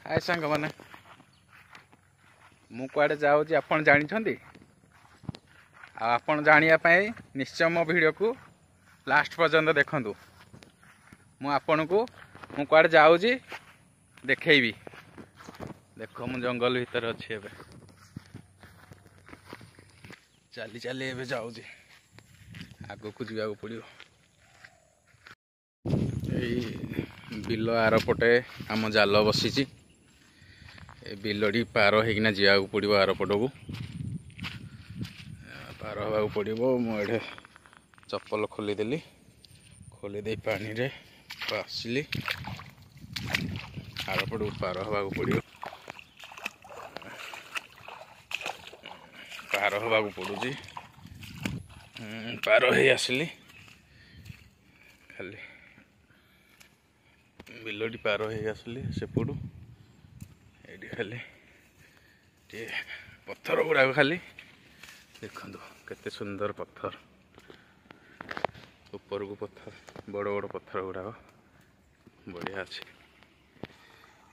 ହାଏ ସାଙ୍ଗମାନେ, ମୁଁ କୁଆଡ଼େ ଯାଉଛି ଆପଣ ଜାଣିଛନ୍ତି? ଆଉ ଆପଣ ଜାଣିବା ପାଇଁ ନିଶ୍ଚୟ ମୋ ଭିଡ଼ିଓକୁ ଲାଷ୍ଟ ପର୍ଯ୍ୟନ୍ତ ଦେଖନ୍ତୁ। ମୁଁ ଆପଣଙ୍କୁ ମୁଁ କୁଆଡ଼େ ଯାଉଛି ଦେଖେଇବି। ଦେଖ, ମୁଁ ଜଙ୍ଗଲ ଭିତରେ ଅଛି ଏବେ, ଚାଲି ଚାଲି ଏବେ ଯାଉଛି, ଆଗକୁ ଯିବାକୁ ପଡ଼ିବ। ଏଇ ବିଲ ଆରପଟେ ଆମ ଜାଲ ବସିଛି। ଏ ବିଲଟି ପାର ହେଇକିନା ଯିବାକୁ ପଡ଼ିବ, ଆରପଟକୁ ପାର ହେବାକୁ ପଡ଼ିବ। ମୁଁ ଏଠି ଚପଲ ଖୋଲିଦେଲି, ଖୋଲିଦେଇ ପାଣିରେ ଆସିଲି। ଆରପଟକୁ ପାର ହେବାକୁ ପଡ଼ିବ, ପାର ହେବାକୁ ପଡ଼ୁଛି। ପାର ହେଇ ଆସିଲି, ଖାଲି ବିଲଟି ପାର ହେଇ ଆସିଲି ସେପଟୁ। ଏଇଠି ଖାଲି ଟିକେ ପଥର ଗୁଡ଼ାକ ଖାଲି ଦେଖନ୍ତୁ, କେତେ ସୁନ୍ଦର ପଥର, ଉପରକୁ ପଥର, ବଡ଼ ବଡ଼ ପଥର ଗୁଡ଼ାକ ବଢ଼ିଆ ଅଛି।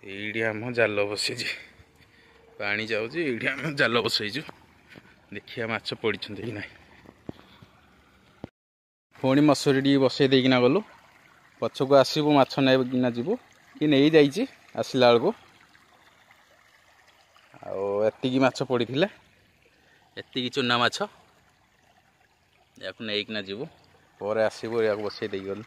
ଏଇଠି ଆମ ଜାଲ ବସିଛି, ପାଣି ଯାଉଛି। ଏଇଠି ଆମେ ଜାଲ ବସେଇଛୁ, ଦେଖିବା ମାଛ ପଡ଼ିଛନ୍ତି କି ନାହିଁ। ପୁଣି ମସୁରୀ ଟିକେ ବସେଇ ଦେଇକିନା ଗଲୁ, ପଛକୁ ଆସିବୁ ମାଛ ନେଇକିନା ଯିବୁ କି ନେଇଯାଇଛି ଆସିଲା ବେଳକୁ। ଆଉ ଏତିକି ମାଛ ପଡ଼ିଥିଲେ, ଏତିକି ଚୁନା ମାଛ, ୟାକୁ ନେଇକିନା ଯିବୁ, ପରେ ଆସିବୁ। ୟାକୁ ବସେଇ ଦେଇକି ଗଲୁ।